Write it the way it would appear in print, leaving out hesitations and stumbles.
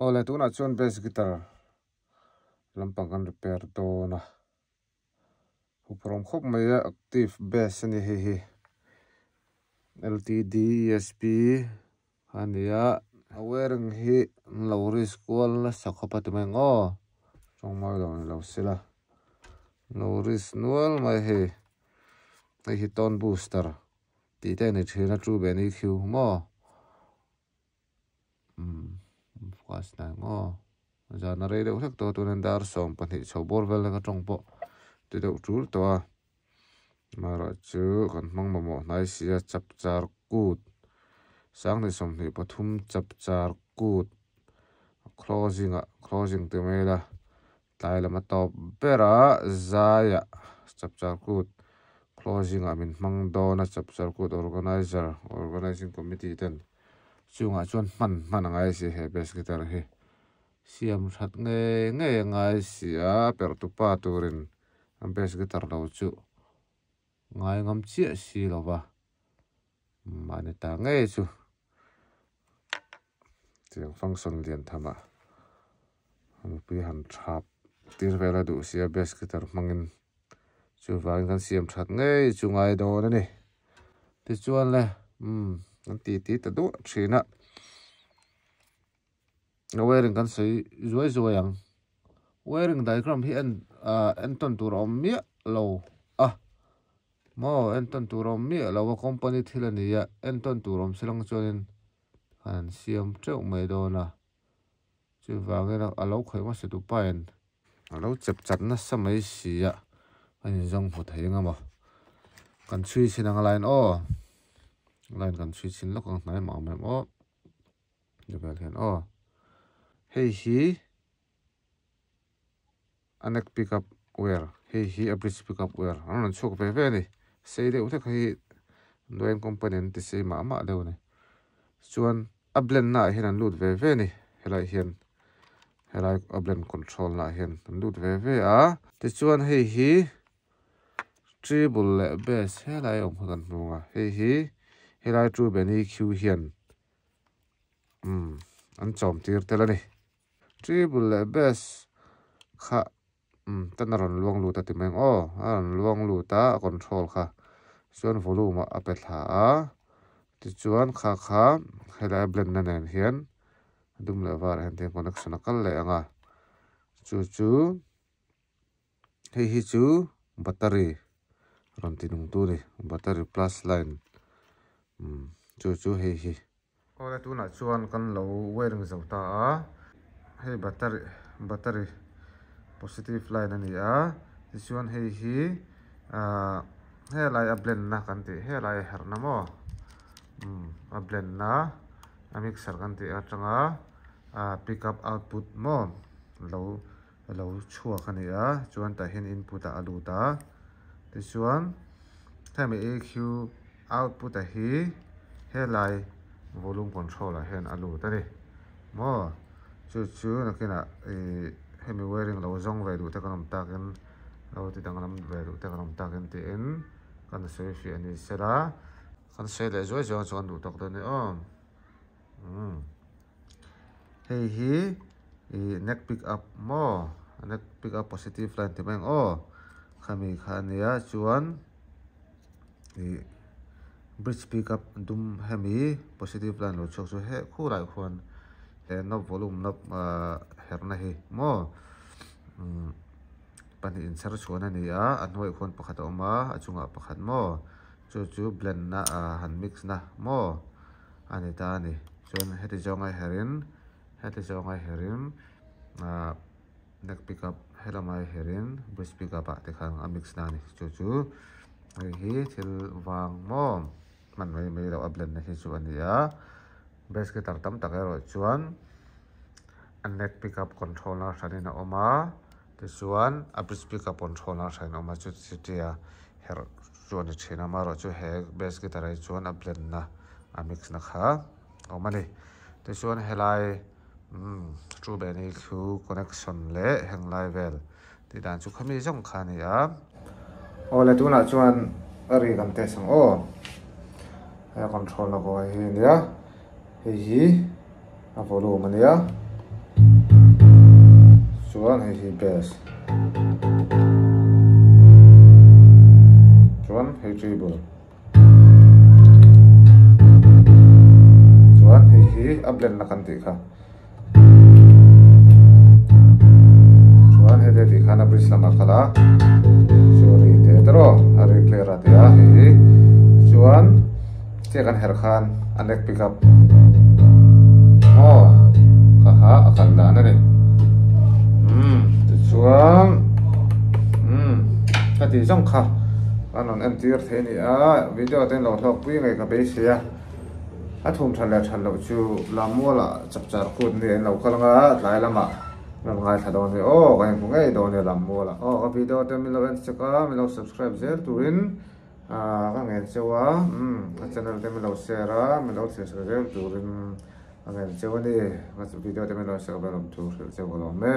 Awle tunah chuan bass guitar lampang kan repair dawn a huphurhawm khawp mai a active bass a ni hei hi L_T_D E_S_P a ni a a wiring hi an lo risk kual nasa khawp a ti mai ang aw tawng mawi lo ni lo sela lo risk nual mai hei hei hi tone booster tih te a ni thin a tube an E_Q maw. Umm focus na ang aw zan a rei deuh hlek tawh a tunin dar 12 chho bawr vel ka tawng pawh ti deuh tul tawh a amaherawh chu kan hmang mamawh hnai si a chapchar kut 2023 chapchar kut closing ah closing ti mai ila tlai lam a tawp ber a zaiah chapchar kut closing ah min hmang dawn a chapchar kut organizer organizing committee ten. Chungah chuan hman hman a ngai si he bass guitar hi siam that ngei ngei a ngai si a perh tu pa turin a bass guitar lo chu ngai ngam chiah si lo va mahni ta ngei chu tiang function lian tham ah mipui han thap tir vel a duh si a bass guitar hmangin chuvangin kan siam that ngei chu ngai dawn a ni tichuan le umm kan ti ti ta duah thin a a wiring kan sawi zuai zuai ang wiring diagram hi en ah en tawn tur a awm miah lo a maw en tawn tur a awm miah lo a company thil a ni a en tawn tur awm se lang chuanin an siam teuh mai dawn a. Chuvangin a lo khawih hmasa duh pain a lo chep chat nasa mai si a, a inzawng hmu thei ang emaw. Kan chhui chhin ang a line aw, line kan chhui chhin lawk ang hnai mah awm em aw, ti vel hian aw. Hei hi a neck pick up wire, hei hi a bridge pick up wire an rawn chhuak ve ve a ni. Sei deuh hlek hi Duane company an ti sei mah mah deuh a ni. Chuan a blend na ah hian an lut ve ve a ni helai hian helai a blend control na ah hian an lut ve ve a tichuan hei hi treble leh bass helai a awm kha kan hmu a hei hi helai tube an EQ hian umm an chawm tir tel a ni treble leh bass kha umm tan a rawn luang lut a ti mai ang aw a rawn luang lut a a control kha chuan volume ah a pe thla a tichuan kha kha helai a blend na nen hian a dum leh var ah hian tiang connection a kal leh ang a chu chu hei hi chu battery rawn ti nung tu a ni battery plus line umm chu chu hei hi. Awle tunah chuan kan lo wiring zo ta a, hei battery battery positive line a ni a, tichuan hei hi ahh helai a blend na kan tih helai a herh na maw umm a blend na a mixer kan tih atanga ah pick up output maw lo lo chhuak a ni a, chuan tah hian input ah a lut a, tichuan hemi EQ output a hi helai volume control ah hian a lut a ni maw chu chu nakinah ihh hemi wiring lo zawng ve duh te kan awm takin lo ti danglam ve duh te kan awm takin tiin kan sawi fiah a ni sela kan sawi leh zuai zuai ang chu kan duh tawk dawn a ni aw umm. Hei hi ih neck pick up maw neck pick up positive line ti mai ang aw khami kha a nia chuan ih bridge pick up dum hemi positive line lo chhuak chu he khurah khuan he knob volume knob ahh herna hi maw umm pahnih inchher chhuan a ni a a hnuaiah khuan pakhat a awm a a chungah pakhat maw chu chu blend na ah han mix na maw. A ni ta a ni. Chuan heti zawnga herin heti zawnga herin ahh neck pick up helama herin bridge pick up ah te khan a mix na a ni. Chu chu hei hi thil vang maw hman mai mai loh a blend na hi chu a ni a. Bass guitar tam tak erawh chuan a neck pick up control na hranin a awm a tichuan a bridge pick up control na hranin a awm a chu chutia herh chu a ni thin a amaherawhchu he bass guitar ah hi chuan a blend na a mix na kha a awm a ni tichuan helai umm two band hi thu connection leh heng lai vel tih dan chu khami zawng kha a ni a. Awle tunah chuan a ri kan test ang aw he control na kaw hi a nia hei hi a volume a nia. Chuan hei hi bass. Chuan hei treble. Chuan hei hi a blend na kan tih kha. Chuan hei te tih khan a bridge lamah kal a. Sorry te tawh a ri clear a tia hei hi. Chuan chiah kan herh khan a neck pick up. Maw kha kha a kal dan a ni. Umm tichuan umm ka tih zawng kha an rawn entir thei a ni a video te in lo hlawk pui ngei ka beisei a. A thum that leh that loh chu Lammuala chapchar kut ni an lo kal anga tlai lamah rawn ngaithla dawn a ni aw ka inhmu ngei dawn a ni Lammuala. Aw ka video te min lo en chek a min lo subscribe zel turin ah ka ngen cheu a umm ka channel te min lo share a min lo thlir sak zel turin ka ngen cheu a ni ka video te min lo en chek a lawm thu hrilh cheu ka lawm e.